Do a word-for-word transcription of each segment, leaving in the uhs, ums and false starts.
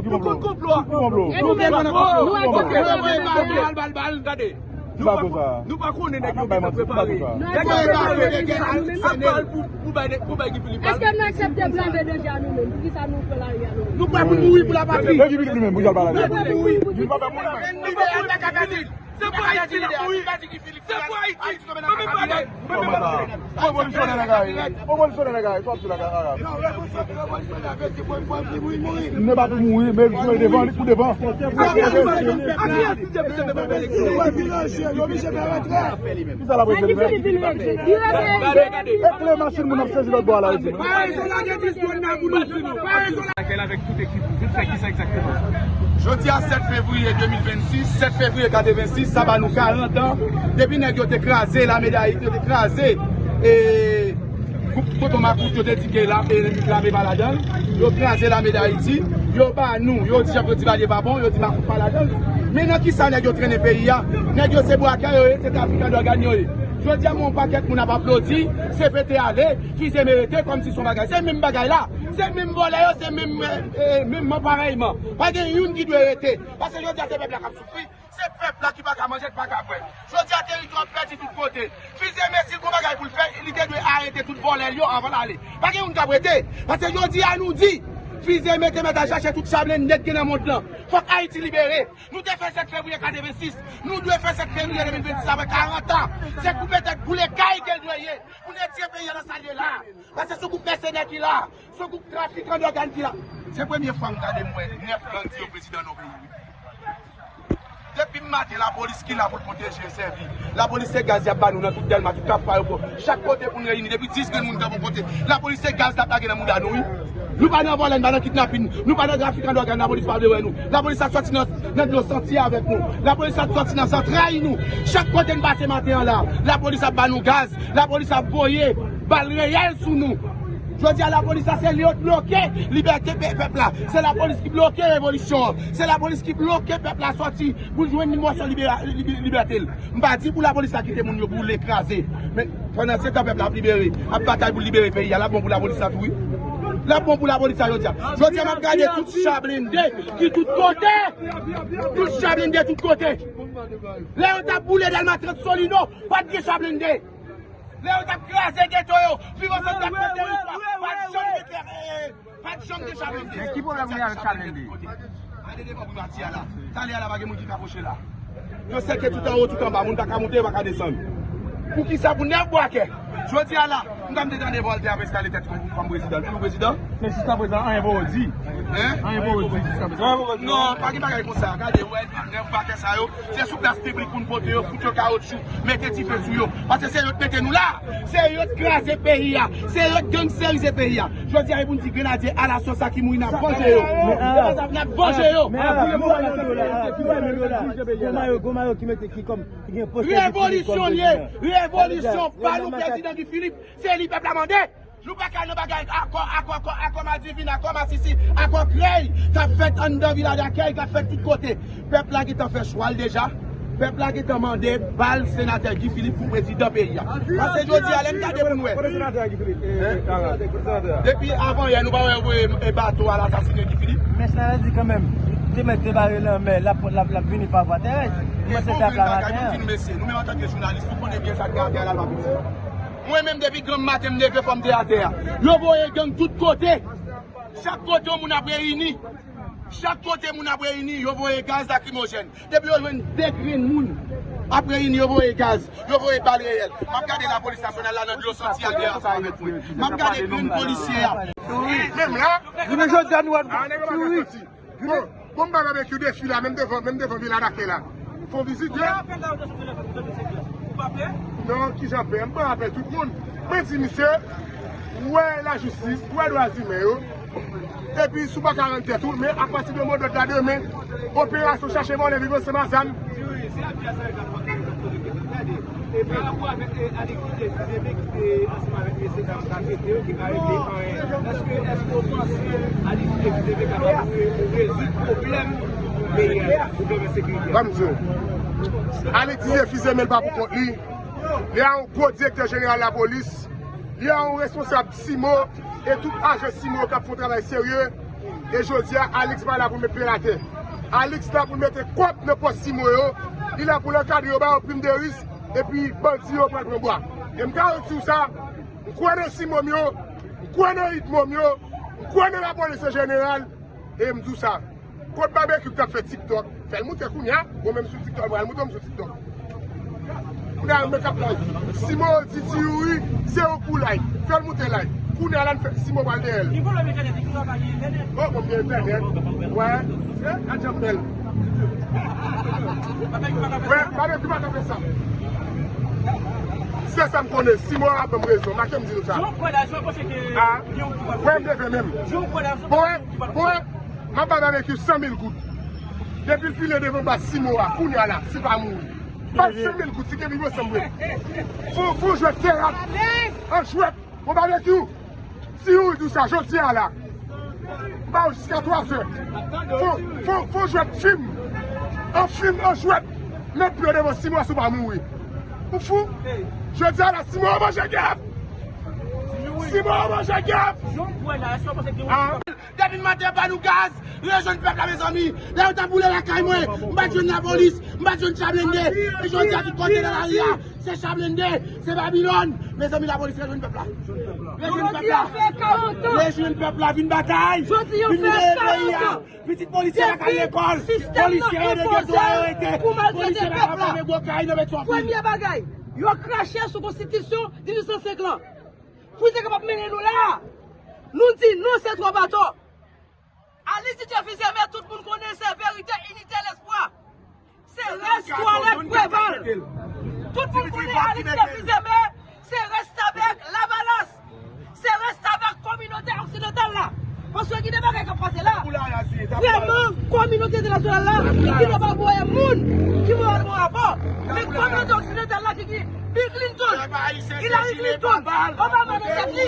Nou konn konplo a. Ki konplo? Nou konn konplo. Nou konn konplo. Bal, bal, bal. Gade. Nou pa konnen nèg yo gentan prepare. Nèg yo prepare nèg yo ap bal pou, pou bay, pou bay Guy Philippe bal. Èske nou aksepte blende deja nou menm? Poukisa nou pran lari a nou menm? Nou prè pou mouri pou lapatri. E Guy Philippe li menm, pou y al bal avè. Nou prè pou mouri pou Guy Philippe. Li pa fè moun. Li pa fè moun. Se pou Ayiti li ap mouri. Se pou Ayiti. Mwen menm pa gen, mwen menm pa gen. Revolisyon nèg la, revolisyon nèg la, sa w ap di la, Arab? Nèg pa pou mouri, men l jwe devan, li pou devan. Ki sa l ap regle? E kle machin moun ap sezi lòt bò a la, yo di. Akèy avèk tout ekip ou, vin fè kisa egzakteman? Jodi a sèt fevriye de mil vennsis, sèt fevriye katrevensis, sa ba nou karant an depi nèg yo te kraze lame Dayiti, yo te kraze, e, gwoup Tonton Makout, yo te di ke la, e, lame pa ladan l. Yo kraze lame Dayiti, yo ba nou, yo di Jean Claude Duvalier pa bon, yo di Makout pa ladan l. Men nan kisa nèg yo trennen peyi a? Nèg yo se brakè yo ye, se trafikan dògàn yo ye. Jodi a, yon pakèt moun ap aplodi, se pete ale, fize merete, kòmsi se yon bagay. Se menm bagay la. Se menm vòlè yo, se menm, e, e, menm manparèyman. Pa gen youn ki dwe rete. Paske jodi a, se pèp la k ap soufri. Se pèp la ki pa ka manje, ki pa ka bwè. Jodi a, teritwa ap pèdi tout kote. Fize Mesil gon bagay pou l fè, li te dwe arete tout vòlè l yo anvan l ale. Pa gen youn k ap rete. Paske jodi a, nou di, Fize Mesil te mèt al chache tout chablennen k gen nan mond lan. Fòk Ayiti libere. Nou te fè sèt fevriye katrevensis. Nou dwe fè sèt fevriye de mil vennsis apre karant an. Se koupe tèt, boule kay ke l dwe ye. Pou n retire peyi a nan sa l ye la. Paske se gwoup mèsenè ki la. Se gwoup trafikan dògàn ki la. Se premye fwa m tande m wè nèf gang di yo prezidan nan yon peyi, wi. Depi maten, lapolis ki la pou l pwoteje e sèvi. Lapolis se gaz y ap ba nou nan tout Dèlma, tout Kafou, Ayewopò. Chak kote pou n reyini, depi dis grenn moun kanpe yon kote. Lapolis se gaz l ap lage nan mouda nou, wi. Nou pa nan vòlè, nou pa nan kidnapin, nou pa nan trafikan dògàn, lapolis pa vle wè nou. Lapolis ap sòti nan, nan dlo santi avèk nou. Lapolis ap sòti nan zantray nou. Chak kote n pase maten an la, lapolis ap ba nou gaz, lapolis ap voye bal reyèl sou nou. Jodi a, lapolis la, se li yo k bloke libète pe-, pèp la. Se lapolis ki bloke revolisyon an. Se lapolis ki bloke pèp la sòti pou l jwenn yon mòso libera-, libi-, libète l. M pa di pou lapolis la kite moun yo boule, kraze. Men, pandan se tan, pèp la ap libere, ap batay pou l libere peyi a. L ap bon pou lapolis la tou, wi. L ap bon pou lapolis la jodi a. Jodi a, m ap gade tout cha blende ki tout kote. Tout cha blende tout kote. Lè yo t ap boule Dèlma trant Solino, pa t gen cha blende. Lè yo t ap kraze geto yo, Viv Ansanm t ap pran teritwa, pa t janm gen, eh, pa t janm gen cha blende. Men ki pwoblèm ou gen avèk cha blende? Ale devan pou nou atire la. Talè a la, pa gen moun ki ka pwoche la. Yo sèke tout anwo, tout anba, moun pa ka monte, yo pa ka desann. Poukisa pou nèf bwakè? Jodi a la, m ta m te tande Voltaire ap enstale tèt kòm, kòm prezidan. Li toujou prezidan? Men jiskaprezan, anyen poko di. Hein? Anyen poko di jiskaprezan. Non, pa gen bagay konsa. Gade, wè, nèf bwakè sa yo, se sou plas piblik pou n pote yo, fout yo kawotchou, mete dife sou yo. Paske se yo k mete nou la. Se yo k kraze peyi a. Se yo k gangsterize peyi a. Jodi a, e pou n di grenadye alasò sa ki mouri, n ap vanje yo. N ap vanje yo. Gwo mayo, gwo mayo ki mete ki kòm, ki gen pòs Guy Philippe kòm prezidan. Revolisyon li ye. Revolisyon. Ba nou prezidan Guy Philippe. Se li pèp la mande. Nou pa ka nan bagay akò, akò, akò, akò madivin, akò masisi, akò krèy k ap fèt anndan Vila Dakèy, k ap fèt tout kote. Pèp la gentan fè chwa l deja. Pèp la gentan mande ba l senatè Guy Philippe pou prezidan peyi a. Paske jodi a, lè n gade pou n wè. Kote senatè Guy Philippe? Hein? Depi avan yè, nou pa wè yo voye, e, bato al asasinen Guy Philippe? Men senatè di kanmenm, li te mèt debare lanmè, l ap, l ap, l ap vini pa vwa terès. Kòman se pèp la maten an? Mesye, nou menm antanke jounalis, nou konnen byen sa k gen atè a la, l pa piti. Mwen menm, depi granm maten m leve, fò m te atè a. Yo voye gang tout kote. Chak kote yon moun ap reyini. Chak kote moun ap reyini, yo voye gaz lakrimojèn. Depi yo jwenn de grenn moun ap reyini, yo voye gaz, yo voye bal reyèl. M ap gade lapolis nasyonal la nan dlo santi al dèyè ansanm avèk mwen. M ap gade grenn polisye a. Menm la. Jounen jodi a nou wè. Bon, bon, m bay babekyou defi la, menm devan, menm devan Vila Dakèy la. Fè yon vizit, wi. Non, kijan pè? M pa rapèl tout moun. Mwen di misye, ou wè lajistis, ou wè dwa imen yo. Epi si w pa ka rann tèt ou, men apati de modòd la demen, operasyon chache vòlè viv ansanm a zam. Wi, wi, se apyè sa yo t ap fè. Gade, e pa rapò avèk, e, Alexis Désiré ki te ansanm avèk mesye dam k ap ede yo, ki pa regle anyen. Èske, èske w panse Alexis Désiré kapab re-, rezoud pwoblèm peyi a, pwoblèm ensekirite a? Ban m di w, Alexis Désiré, men l pa pou kont li. Li a yon gwo direktè jeneral lapolis. Li a yon responsab simo. E tout ajan simo k ap fè yon travay serye. E jodi a, Alix pa la pou l met pye l atè. Alix la pou l mete kòb nan pòch Simon yo. Li la pou l ankadre yo, ba yo prim de risk. Epi bandi yo pral pran bwa. E m garanti w sa, m kwè nan Simon m yo, m kwè nan Idmo m yo, m kwè nan lapolis an jeneral. E m di w sa, kot Babekyou k t ap fè TikTok, fè l moute kounye a, ou menm sou TikTok, ou pral moute m sou TikTok. Kounye a, mwen k ap live. Simon di Ti Youri, se ou k pou live. Fè l moute live. Kounye a la, n fè, Simon pral dèyè l. Oh, bon, m gen entènèt. Wè. Eh, a djanm bèl. Wè, Babekyou pa ka fè sa. Se sa m konnen. Simon ap ban m rezon. Make m di nou sa. Ah. Wè, m leve menm. Bon, wè, bon, wè. M ap bay Babekyou san mil goud. Depi l pile devan baz Simon a, kounye a la, si pa mouri. Baz san mil goud, si gen viv ansanm vre. Fò, fò jwèt teyat. An jwèt. Bon, Babekyou, si ou di w sa, jodi a la, m ba w jiska twazè. Fò, fò, fò jwèt fim. An fim, an jwèt. Met pye w devan Simon a si w pa mouri. Ou fou? Jodi a la, Simon an manje gèp. Simon an manje gèp. Ah. Depi maten yo ba nou gaz, rejwenn pèp la, mezanmi. Lè yo t ap boule lakay mwen, m pa t jwenn lapolis, m pa t jwenn cha blende. E jodi a, tout kote nan lari a, se cha blende, se Babilòn. Mezanmi, lapolis, rejwenn pèp la. Rejwenn pèp la. Rejwenn pèp la, vin batay. Vin libere peyi a. Pitit polisye pa ka al lekòl. Polisye yo nan geto a, yo rete. Polisye pa ka fòme gwo kay nan Petyonvil. Premye bagay, yo krache sou konstitisyon dizuit san senk lan. Pou te kapab mennen nou la. Nou di non, se twòp atò. Alix Didier Fils-Aimé, tout moun konnen se verite, inite, lespwa. Se rès Twalet Preval. Tout moun konnen Alix Didier Fils-Aimé, se restavèk Lavalas. Se restavèk kominote oksidantal la. Paske gen de bagay k ap pase la. Vrèman, kominote entènasyonal la, ki nan pa voye moun, ki voye bon rapò. Men kominote oksidantal la ki gen Bill Clinton, Hillary Clinton, Obama nan tèt li.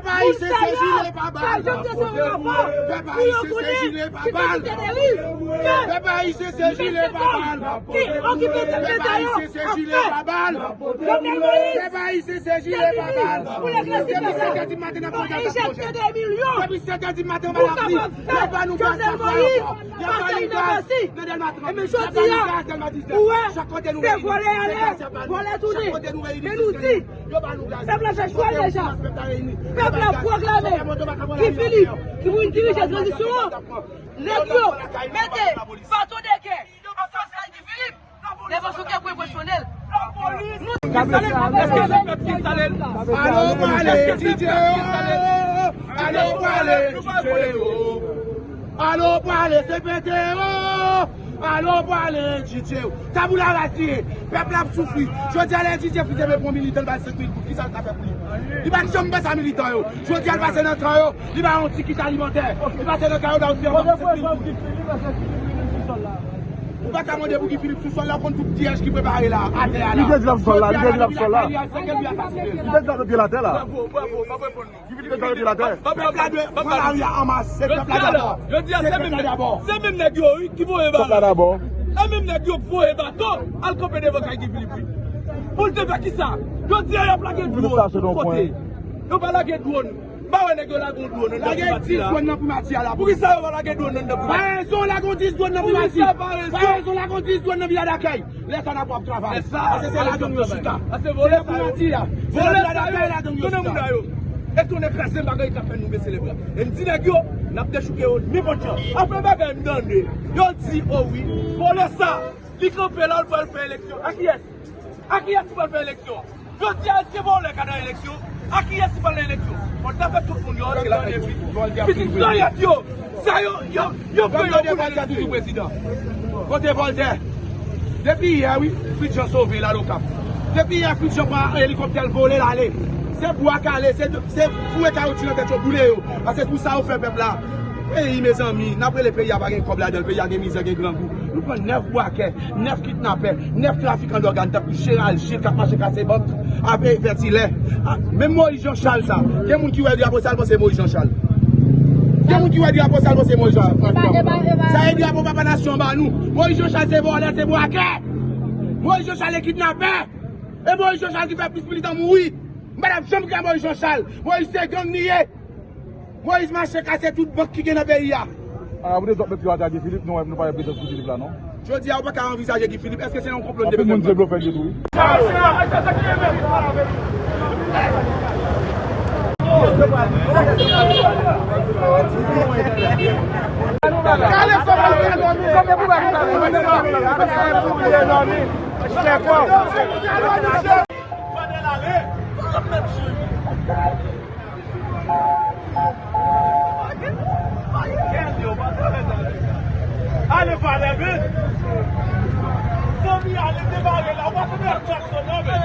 Moun sa yo pa janm resevwa rapò pou yo konnen ki kantite deriv ke mesye ki okipe tèt leta yo ap fè. Jovenel Moïse te vini pou l eklèsi pèp la, pou enjekte de milyon pou kapab fè Jovenel Moïse pase inòsansi. Ebyen jodi a, ou wè, se vòlè y ale, vòlè tounen. Men nou di, pèp la fè chwa l deja. Pèp la pwoklame Guy Philippe ki pou vin dirije tranzisyon an. Nèg yo mete baton de kè anfas Guy Philippe. Lè pase w te pwofesyonèl. Nou di sa lè, èske se pèp ki sale l? Alo pale DJ yo. Alo pale DJ yo. Alo pale C P T yo. Alo pale DJ yo. Tabou la rasi. Pèp la ap soufri. Jodi a lè DJ Fils-Aimé pran militan l ba l senk mil goud, kisa l ka fè pou li? Li pa t janm panse a militan yo. Jodi a l pase nan kan yo. Li ba yon ti kit alimantè. Li pase nan kay yo, ba yon ti anba senk mil goud. Ou pa ka mande pou Guy Philippe sou sòl la, ou konn tout pyèj ki prepare la, atè a la. Li te di l ap sòl la, li te di l ap sòl la. Li te di l ap met pye l atè la. Bravo, bravo, bravo, bravo. Guy Philippe te di l ap met pye l atè. Pèp la dwe pran lari a an mas, se pèp la dabò. Jodi a, se pèp la dabò. Se menm nèg yo, wi, ki voye baton. Se menm nèg yo ki voye baton al kanpe devan kay Guy Philippe, wi. Pou l te fè kisa? Jodi a, y ap lage dwòn tout kote. Yo pa lage dwòn. M pa wè nèg yo lage yon dwòn anndan Primati la. Lage dis dwòn nan Primati a la. Poukisa yo pa lage dwòn anndan Primati? Pa rezon lage yon dis dwòn nan Primati. Poukisa pa rezon? Pa rezon lage yon dis dwòn nan Vila Dakèy. Lè sa n ap wè ap travay. Lè sa, paske se ladan yo chita. Paske se vòlè sa yo. Se nan Primati a. Se nan Vila Dakèy ladan yo chita. Tounen moun a yo. E tounen kraze bagay k ap fè nou bese lebra. E m di nèg yo, n ap dechouke yo nenpòt jan. Apre bagay m tande, yo di, o wi, vòlè sa, li kanpe la, l pral fè eleksyon. A kiyès? A kiyès ki pral fè eleksyon? Jodi a, èske vòlè ka nan eleksyon? A kiyès ki pral nan eleksyon? Fò l ta fè tout moun yo antre lakay yo. Pitit zòrèt yo, sa yo, yo, yo fè yo pou yo toujou prezidan. Kote Vòltè? Depi yè, wi, Fritz Jean sove l al Okap. Depi yè, Fritz Jean pran elikoptè l vole l ale. Se bwa kale, se, se foure kawotchou nan tèt yo, boule yo. Paske pou sa yo fè pèp la. Peyi, mezanmi, n ap rele peyi a pa gen kòb ladan l, peyi a gen mizè, gen grangou. Nou pran nèf bwakè, nèf kidnapè, nèf trafikan dòg tankou Jeral Gilles k ap mache kase bank, ap fè ti lè. A, menm Moïse Jean Charles sa, gen moun ki wè drapo sa, l panse Moïse Jean Charles. Gen moun ki wè drapo sa, l panse Moïse Jean Charles. Sa e drapo papa nasyon an ba nou. Moïse Jean Charles se vòlè, se bwakè. Moïse Jean Charles e kidnapè. E Moïse Jean Charles ki fè plis militan mouri. M pa t ap janm kwè Moïse Jean Charles. Moïse se gang li ye. Moïse mache kase tout bank ki gen nan peyi a. Apre zòt mèt yo atake Philippe, nou wè nou pa wè prezans Guy Philippe la, non? Jodi a, ou pa ka anvizaje Guy Philippe. Èske se yon konplo l te bezwen fè? Anpil moun se blofè l ye tou, wi. Ale pale, men. Zanmi, ale debare la. Ou pa konn Jackson, non, men.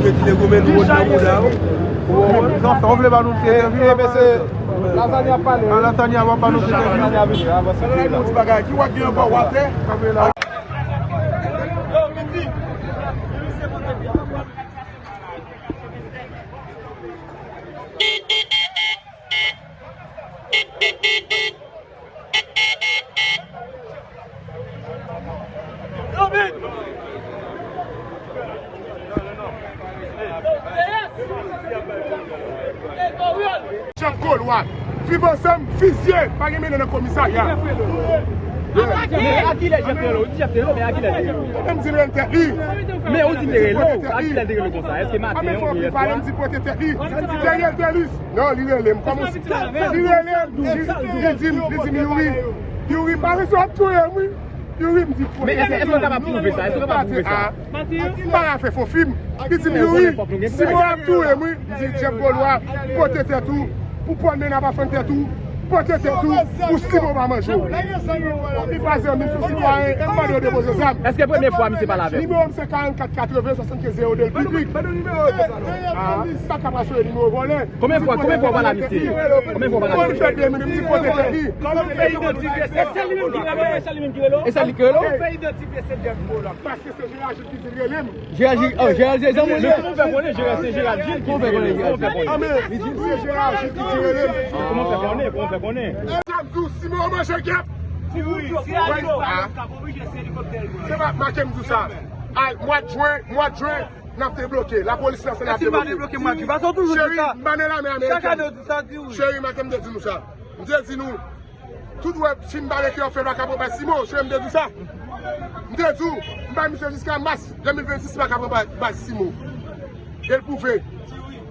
Mwen di le goumen nou wot nan mouda, wi. Non, sa w vle ba nou se, e, e, mesye, Lasagna ap pale, wi. Lasagna ap pale, nou se, Lasagna vini, avanse. Yon ti bagay, ki w ap gen ankò, watè? Chèf Kolwa, viv ansanm, fizye, pa gen mennen nan komisarya. Men a kilè Jèf te rele w? Ou di Jèf te rele w, men a kilè l te rele w? Mwen di l rele tèt li. Men ou di l te rele w, a kilè l te rele w konsa? Èske maten, oubyen yè swa? Pale, m di pote tèt li. Dènye l te li. Non, li rele m. Kòman li rele m? Li, li di m, li di m, Youri, Youri, pa rete w ap touye m, wi. Youri, m di, men èske, èske w kapab pwouve sa? Èske w kapab pwouve sa? M pa afè fè fim. Li di m, Youri, Simo ap touye m, wi. M di, Jèf Kolwa, pote tèt ou. Pou pwòl men ap afan tèt ou. Pote tèt ou. Pou Simo pa manje w. Li pa zanmi m, se sitwayen. M mande yo depoze zam. Èske premye fwa misye pale avè w? Nimewo m se karannkat katreven swasannkenz zewo de, l piblik. Ah, sa k ap asire nimewo vòlè. Konbyen fwa, konbyen fwa w pale a misye? Konbyen fwa w pale a misye? Li fè de minit, li pote tèt li. Kòman w fè idantifye se, se li menm ki rele w? E se li ki rele w? E se li ki rele w? Kòman w fè idantifye se Jèf Kolwa? Paske se Jera Jid ki di l rele m. Jera Jid, oh, Jera Jid, zanmi w ye. Men kòman w fè konnen Jera, se Jera Jid ki di l rele w? Kòman w fè konnen? Ah, men li di m se Jera Jid ki di l rele m. Kòman w fè konnen? Kòman w fè konnen? Sa m di w, Simo manje gèp. Ti Youri, se pa make m di w sa. Ay, mwa jen, mwa jen, n ap debloke. Lapolis nasyonal ap debloke. Cheri, m pa nan lame amerikèn. Cheri, make m te di nou sa. M te di nou, tout wè fim Babekyou ap fè pa ka pran bay Simo. Cheri, m te di w sa. M te di w, m bay misye jiska mas de mil vennsis pa ka pran bay, bay Simo. E l pwouve.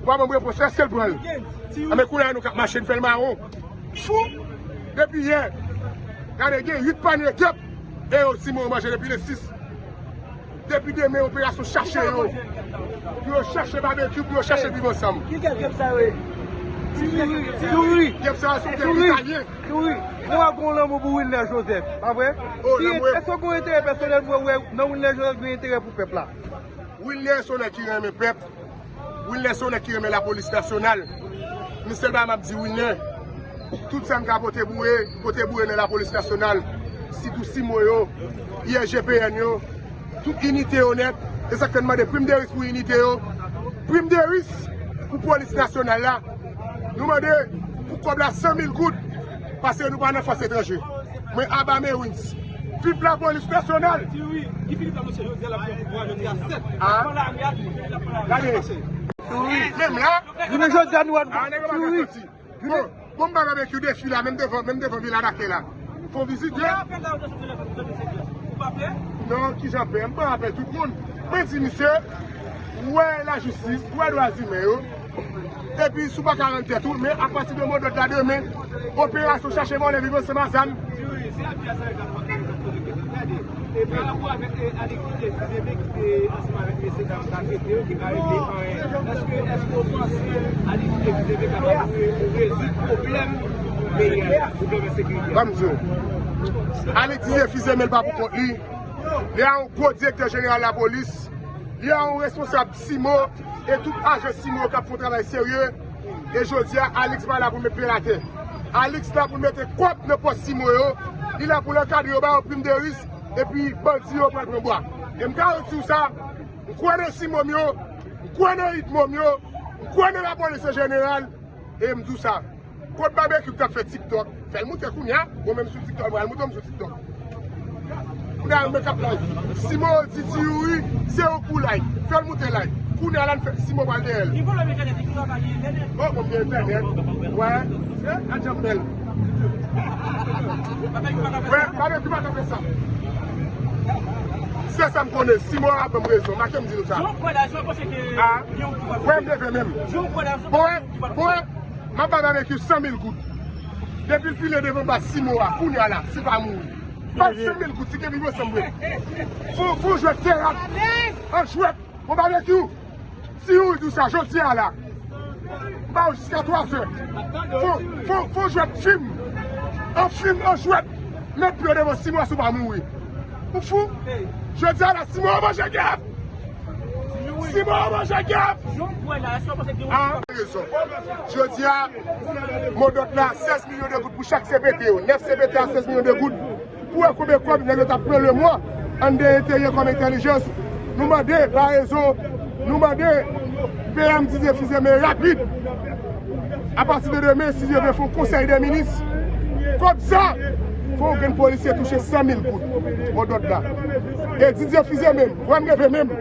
Ou pa ban m repons, èske l pran l? Anben kounye a nou k ap mache, n fè l mawon. Fou! Depi yè, gade, gen uit panye gèp. E yo, Simo yo manje depi le sis. Depi demen, operasyon chache yo. Pou yo chache Babekyou, pou yo chache viv ansanm. Ki gèp, gèp sa yo ye? Ti Youri, Ti Youri. Gèp sa yo se yon gèp italyen. Ti Youri, mwen wè gon lanmou pou Wilner Joseph, pa vre? Oh, lanmou. Èske w gen enterè pèsonèl pou wè nan Wilner Joseph gen enterè pou pèp la? Wilner se yon nèg ki renmen pèp. Wilner se yon nèg ki renmen lapolis nasyonal. Men sèl bagay m ap di Wilner, tout sa n ka pote boure, pote boure nan lapolis nasyonal. Sitou Simo yo, I S G P N yo, tout inite yo nèt. E sa k fè n mande prim de risk pou inite yo, prim de risk pou polis nasyonal la. Nou mande pou kòb la san mil goud, paske nou pa nan fòs etranje. Mwen aba Merwins. Viv lapolis nasyonal! Ti Youri, Guy Philippe anonse jodi a l ap pran pouvwa jodi a sèt. Ah. L ap pran lari a, Guy Philippe ap pran lari a. Gade. Ti Youri. Menm la. Jounen jodi a nou wè Ti Youri. Bon, bon, m bay Babekyou defi la, menm devan, menm devan Vila Dakè la. Fè yon vizit, wi. Non, kijan pè? M pran apèl tout moun. Mwen di misye, ou wè lajistis, ou wè dwa imen yo. Epi si w pa ka rann tèt ou, men apati de modòd la demen, operasyon chache vòlè viv ansanm a zam. Ti Youri, se apyè sa yo t ap fè, gade. E pa rapò avèk, e, Alix Didier Fils-Aimé ki te ansanm avèk mesye dam sa arete yo, ki pa regle anyen. Èske, èske w panse Alix Didier Fils-Aimé kapab re-, rezoud pwoblèm peyi a, pwoblèm ensekirite a? Ban m di w. Alix Didier Fils-Aimé, l pa pou kont li. Li a yon gwo direktè jeneral lapolis. Li a yon responsab Simo e tout ajan Simo k ap fè yon travay serye. E jodi a, Alix pa la pou met pye l atè. Alix la pou mete kòb nan pòch Simo yo. Li la pou l ankadre yo, ba yo prim de risk. Epi bandi yo pral pran bwa. E m ka di w sa, m kwè nan Simo m yo, m kwè nan Idmo m yo, m kwè nan lapolis an jeneral. E m di w sa, kot Babekyou k t ap fè TikTok, Fè l moute kounye a, bon, menm sou TikTok, mwen al moute m sou TikTok. Kounye a, mwen k ap live. Simon di Ti Youri, se ou k pou live. Fè l moute live. Kounye a la, n fè, Simon pral dèyè l. Li vòlè mekanik, li pa gen entènèt. Oh, bon, gen entènèt. Wè. Eh, a djanm bèl. Wè, pa de ki pa ka fè sa. Se sa m konnen. Simon ap ban m rezon. Make m di nou sa. Ah. Wè, m leve menm. Bon, wè, bon, wè. M ap bay Babekyou san mil goud. Depi l pile devan baz Simon a, kounye a la, si pa mouri. Bay san mil goud, si gen viv ansanm vre. Fò, fò jwèt teyat. An jwèt, bon Babekyou. Si ou di w sa, jodi a la. M ba w jiska twa zè. Fò, fò, fò jwèt fim. An fim, an jwèt. Met pye w devan Simon a si w pa mouri. Ou fou? Jodi a la, Simon an manje gèp. Simon an manje gèp. Ah, rezon. Jodi a, modòt la, sèz milyon de goud pou chak C P T yo. Nèf C P T a, sèz milyon de goud. Pou wè konbyen kòb nèg yo t ap pran lemwa anndan enteryè kòm entèlijans. Nou mande, pa rezon, nou mande P M Didier Fils-Aimé rapid. Apati de demen, si Dye vle, fè yon konsèy de minis. Kòb sa, fò yon grenn polisye touche san mil goud. Modòt la. E Didier Fils-Aimé menm, wè m leve menm.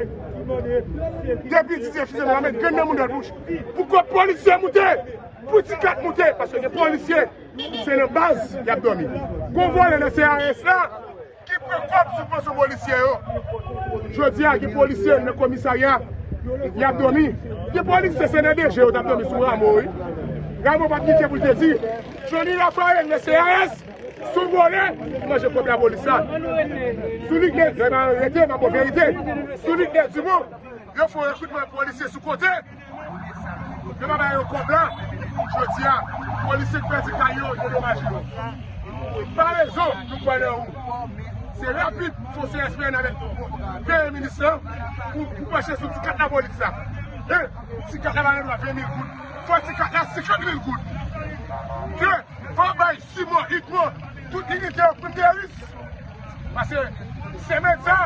Depi Didier Fils-Aimé, pa met grenn nan moudal bouch. Pou kòb polisye moute, pou ti kat moute, paske gen polisye, se nan baz y ap dòmi. Gon vòlè nan C R S la, ki pran kòb sibvansyon polisye yo. Jodi a, gen polisye nan komisarya, y ap dòmi. Gen polisye, se nan D G yo t ap dòmi sou Rameau, wi. Rameau pa t gen kè pou l te di. Johnny Raphaël nan C R S, sou vòlè, ki manje kòb lapolis la. Sou li k gen, lè m arete, m ap bon verite. Sou li k gen Dumont, yo fè yon rekritman polisye sou kote. Yo pa ba yo kòb la. Jodi a, polisye k pèdi kay yo, yo domaje yo. Pa rezon, nou kwè nan ou. Se rapid, fò C S P N avèk premye minis lan pou, pou panche sou ti kat lapolis la. E, ti kat la pa gen dwa ven mil goud. Fò ti kat la senkant mil goud. Ke, fò bay Simon, Itmo, tout inite yo pran teris. Paske, semèn sa,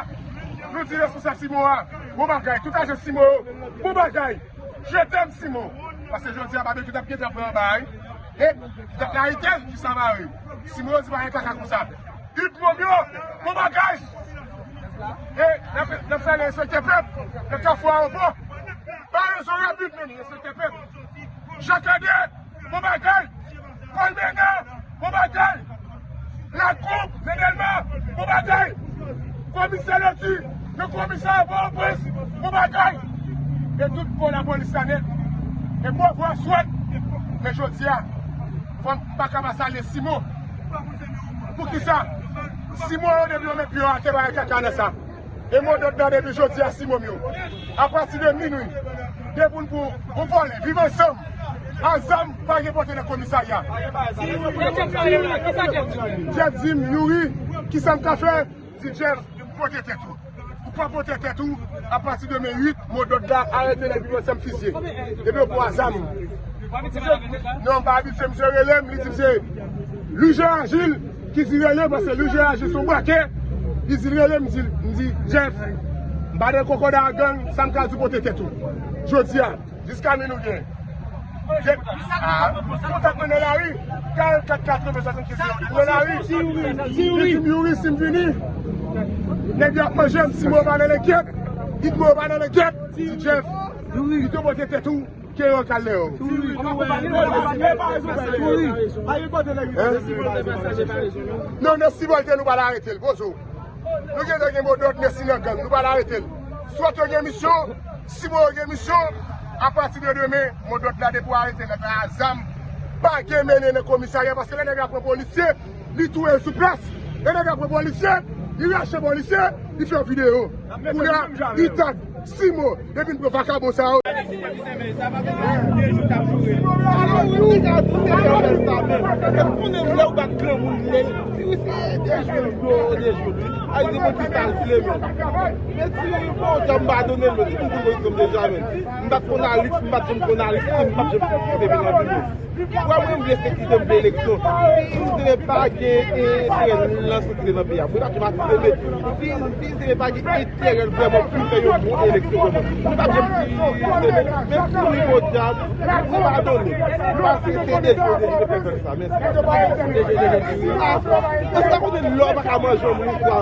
nou di responsab Simon a, bon bagay, tout ajan Simon yo, bon bagay. Je t'aime, Simon. Paske jodi a, Babekyou t ap gentan pran anba, wi. E, t ap arete l, jis a mare. Simon di pa gen kaka konsa. Itmo yo, bon bagay. E, n ap, n ap salye enspektè pèp, nan Kafou Awopò. Pa rezon rapid, men, enspektè pèp. Jakande, bon bagay. Kolmena, bon bagay. Lakou, Zenelma, bon bagay. Komisè Loti, nan komisarya Pòtoprens, bon bagay. E tout kò lapolis la nèt. E bon, bon, swèt. Men jodi a, fò m pa ka pa salye Simon. Poukisa? Simon yo depi yo met pye yo atè, pa gen kaka nan sa. E mo dòd la depi jodi a, Simon yo. Apati de minwi, depi n pou, pou vòlè, viv ansanm, a zam, pa gen pote nan komisarya. Jeff di m, Youri, kisa m ka fè? Di Jeff, pote tèt ou. Ou pa pote tèt ou, apati de men uit, mo dòd la, arete nèg viv ansanm fizye. Depi yo pran zam. Non, m pa abitye, misye rele m, li di m se Louis Jean Agil ki di rele, paske Louis Jean Agil se yon brakè. Li di l rele m, m di, m di, Jeff, m pa nan konkòda ak gang, sa m ka di w pote tèt ou. Jodi a, jiska min ou gen. Gen, ah, kontak mwen nan lari, karannkat katreven swasannkenz nan lari. Li di m, Youri, si m vini, nèg yo ap manje m, si mwen pa nan lenkèt, Itmo pa nan lenkèt, di Jeff, Youri, li te pote tèt ou. Ke yo kal lè yo. Non, nan Sibòlte nou pral arete l, poze w. Nou gentan gen mo dòd, men si nan gang, nou pral arete l. Swat yo gen misyon, Sibò yo gen misyon, apati de demen, mo dòd la depi w arete nèg la a zam, pa gen mennen nan komisarya, paske lè nèg la pran polisye, li touye l sou plas. Lè nèg la pran polisye, li rache polisye, li fè yon videyo. Kounye a, li tag Simon, depi n pran vakabon sa yo. Ay, di mwen ki sa l vle, men. Men si yon bon djab m pa donnen l, men. Tout moun konn koleksyon m deja, men. M pa t konn Alix, m pa t janm konn Alix, e m p ap janm kite vin nan vi m. Wè, mwen, m vle sekirite, m vle eleksyon. Fi m se pa gen enterè nan sekirite nan peyi a. Mwen, pa t janm akize, men. Fi m se pa gen enterè vrèman pou fè yon bon eleksyon, vrèman. Mwen, pa t janm di, men, men si yon bon djab, mwen pa donnen. Paske se deje, deje, deje fè sa, men. Deje, deje, deje. Èske w konnen lè w pa ka manje yon moun swa?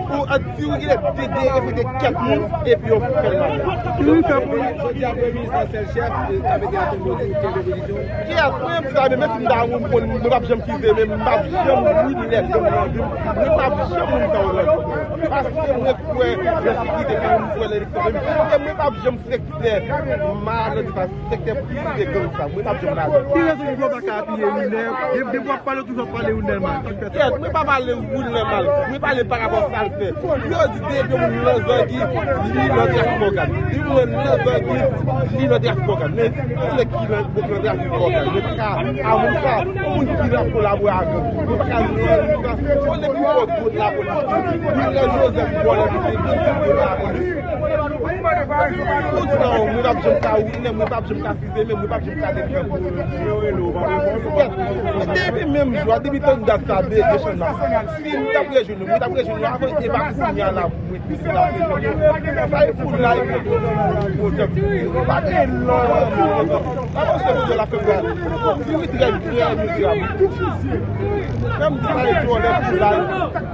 Ou, an, si w genlè te, te enfekte kèk moun, epi yo fè l malad. Ki wi fè pou li? Jodi a, Premye Minis la, sèl chèf, e, k ap ede a tonbe nan revolisyon. Kiyès? Mwen menm, sa, men, menm si m ta moun, mwen, mwen p ap janm kize, men m p ap janm wi lè gang nan vin. Mwen p ap janm moun sa yo nan vi. Paske mwen kwè nan sekirite, mwen kwè nan eleksyon, men, e mwen p ap janm sektè malad, pa sektè prive gang sa. Mwen p ap janm ladan. Ki rezon ki fè w pa ka apiye Wilner? Depi w ap pale, w toujou ap pale Wilner mal. Kèt, mwen pa pale Wilner mal. Mwen pale parapò sa l fè. Yo di depi yon moun nan zangi, li nan trafik ògàn. Depi yon moun nan zangi, li nan trafik ògàn. Men, se ki nan, nan trafik ògàn. Men pa ka, a moun sa, yon moun ki nan kolabore ak gang. Men pa ka, yon moun sa, yon moun ki fò tout lapolis. Wilner Joseph, vòlè, misye, gang, lapolis. Tout sa, mwen p ap janm ka Wilner, mwen p ap janm ka Sizemen, mwen p ap janm ka Depi. Depi menm jou a, depi tan dat sa, de, de chanjman. Si mwen t ap rejwenn yo, mwen t ap rejwenn yo avan, e pa kounye a la, mwen te la rejwenn yo. Sa e foul la, e foul la. Pa gen lòt. Pa gen sèl moun la fè pral. Li wi trè, trè mizerab. Menm di sa e twò lè foul la.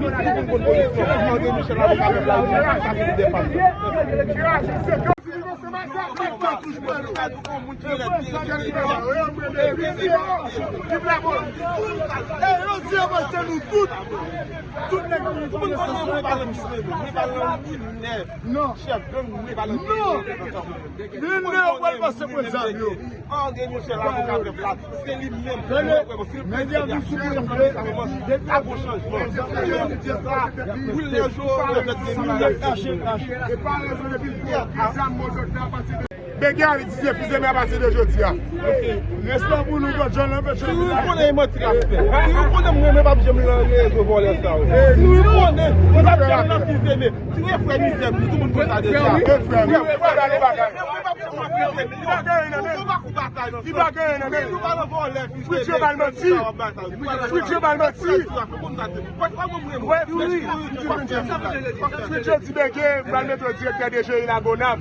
Tout moun konn kondisyon. André Michel, avoka pèp la, li pa ka vin defann. Non. Chèf gang, mwen pa nan. Vin nan yo pral pase pran zam yo. André Michel, avoka pèp la, se li menm. Mwen kwè, bon, si l prezante a, si l prezante a, sa kòmanse. A bon chanjman. Wilner Joseph, Wilner Joseph. E pa rezon depi l pran zam, mwen sot la pati de Bègè a di se fize men apati de jodi a. Respè pou nou, Gòdjòl, anpeche nou. Si w konnen e manti l ap fè. Si w konnen mwen, mwen p ap janm nan rezo vòlè sa yo. Si w konnen, mwen p ap janm nan fize men. Si w e frè mizè m, nou tout moun konn sa deja. Frè, frè, frè, frè, bagay. Mwen p ap janm nan fize men. Li pa gen anyen nan men l. Li pa gen anyen nan men l. Nou pa nan vòlè, fize men. Fritjo ba l manti. Fritjo ba l manti. Fritjo di Bègè pral mete w direktè D G I Lagonav.